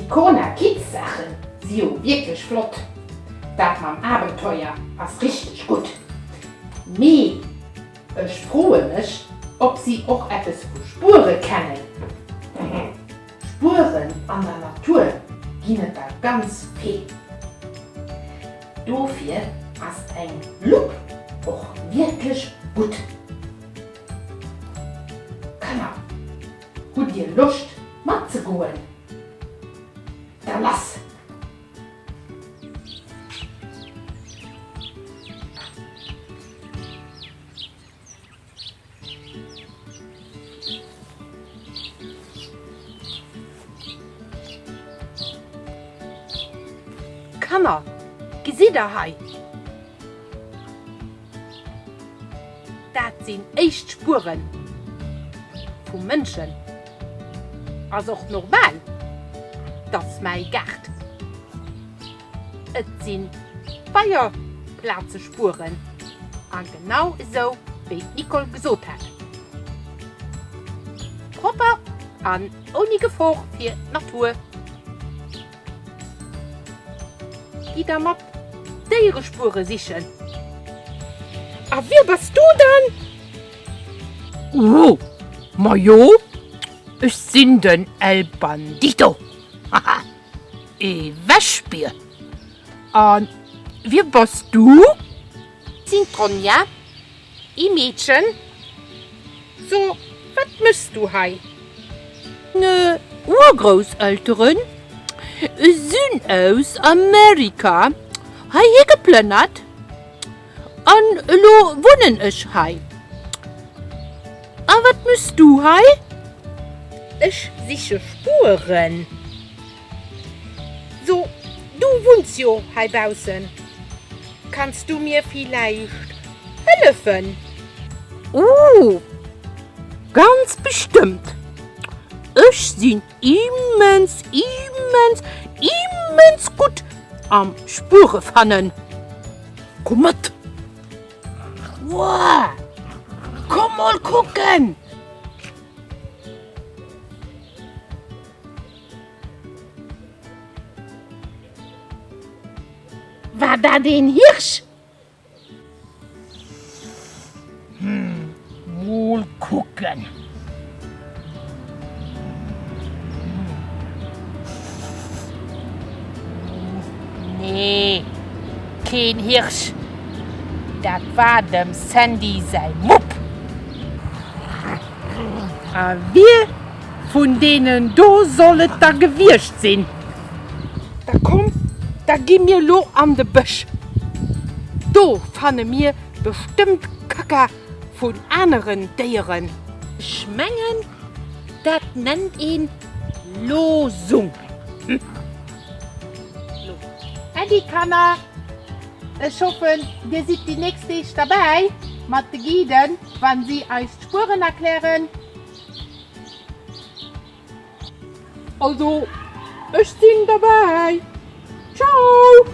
Déi Corona Kids Saachen si jo wierklech flott. Dat mam Abenteuer ass richteg gutt. Mee ech froe mech ob si och eppes vu Spuere kennen. Spueren an der Natur ginn et der ganz vill. Dofir ass eng Lupp och wierklech gutt. Kanner, hutt dir Loscht matzegoen? Da lass! Kanner, gesitt der hei? Dat sinn éischt Spuere vu Mënschen. Ass och normal, dass mäi Gaart. Et si Feierplazespueren a genau esou wéi d'Nicole gesot hat, propper an ouni Gefor fir d'Natur. Gitt der mat Déierespuere sichen? A wie bass du dann? Oh, majo, ech sinn den El Bandito, haha. Ee Wäschbier. A wie bass du? Sinn d'Ronja, ee Meedchen. So, wat méchs du hei? Meng Urgrousseltere sinn aus Amerika heihi geplënnert an elo wunnen ech hei. A wat méchs du hei? Ech siche Spueren. So, du wunns jo heibaussen, kanns du mir villäicht hëllefen? Oh, ganz bestëmmt! Ech sinn immens, immens, immens gutt am Spuere fannen. Komm mat! Woah, komm mol kucken! War dat een Hirsch? Hm, mol kucken. Nee, keen Hirsch. Dat war dem Sandy säi Mupp. A wie vun deenen do soll et da gewiescht sinn? Da komm, da gi mir lo an de Bësch. Do fanne mir bestëmmt Kacka vun aneren Déieren. Ech mengen, dat nennt een Losung. Lo, Äddi Kanner, ech hoffen, dir sidd déi nächst Deeg derbäi mat de Guiden, wann si eis d'Spueren erklären. Also ech sinn derbäi. Ciao!